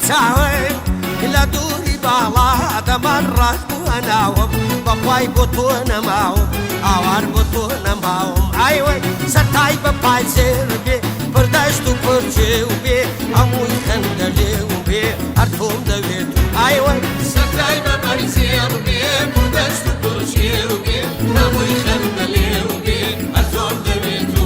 چاوم لە دووری باڵا دەمان ڕاست بووە ناوم، بەخوای بۆ تۆ نەماوم، ئاوار بۆ تۆ نەماوم. ئایوەی سەرتای بە پای زێر بێ، پردەشت و پرچێ و بێ، هەمووی خەندە لێو بێ، هەر تۆم دەوێت و ئایوەی سەرتای بە پای زێڕ بێ، پردەشت و پرچێ و بێ، هەمووی خەندە لێو بێ، هەر تۆم دەوێت و.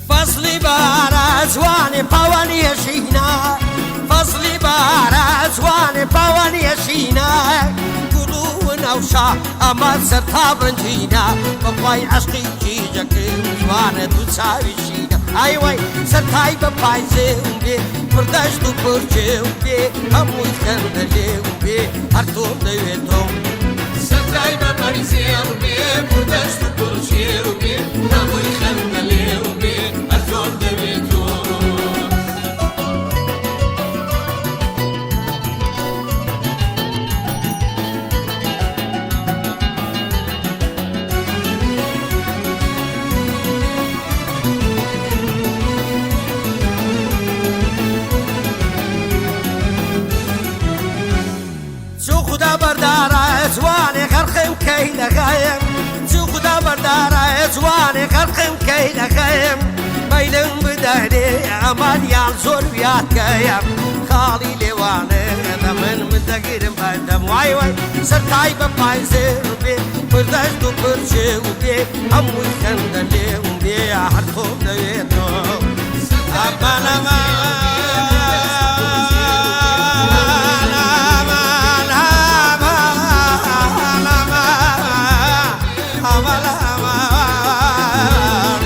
فەزلی بارە جوانێ پاوانیە ژینا، فەزلی بارە جوانێ پاوانیە ژینا، گوڵ و نەوشا ئەمە سەر تا ڕەنگینە، بەخوای عەشقی کیژەکەم جوانە دوو چاوی شینە. ئایوەی سەرتای بە پای زێوم بێ، پردەشت و پرچێو بێ، هەمووی خەندە لێو بێ، هەر تۆم دەوێتەوە. سەرتای بە پای زێڕ بێ، پردەشت و پرچێو بێ، هەمووی خەندە لێو بێ، هەر تۆم دەوێتەوە. چوو خودا بەردارە جوانێ غەرقم کەی لەغەیم، چوو خودا بەردارە جوانێ غەرقم کەی لەغەیم، مەیلم بدەرێ ئەمانیان زۆر ویاتکەیەم، خاڵی لێوانێ دەمن من دەگرم بەردەم. وای وای سەرتای بە پای زێر بێ، پردەشت و پرچێ و بێ، هەمووی خەندە لێوم بێ، هەر تۆم دەوێتەوە. ئەمان ئەمان ئەمان ئەمان ئەمان ئەمان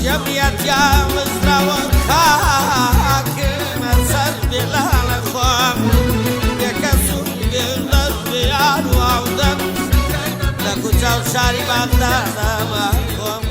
جەمیەتیا مزراوە خاکمە سەر بێلانە خۆم، بێکەس و بێدەست بێیار و ئاودەم، لە کوچە و شاری بەغدادەمە خۆم.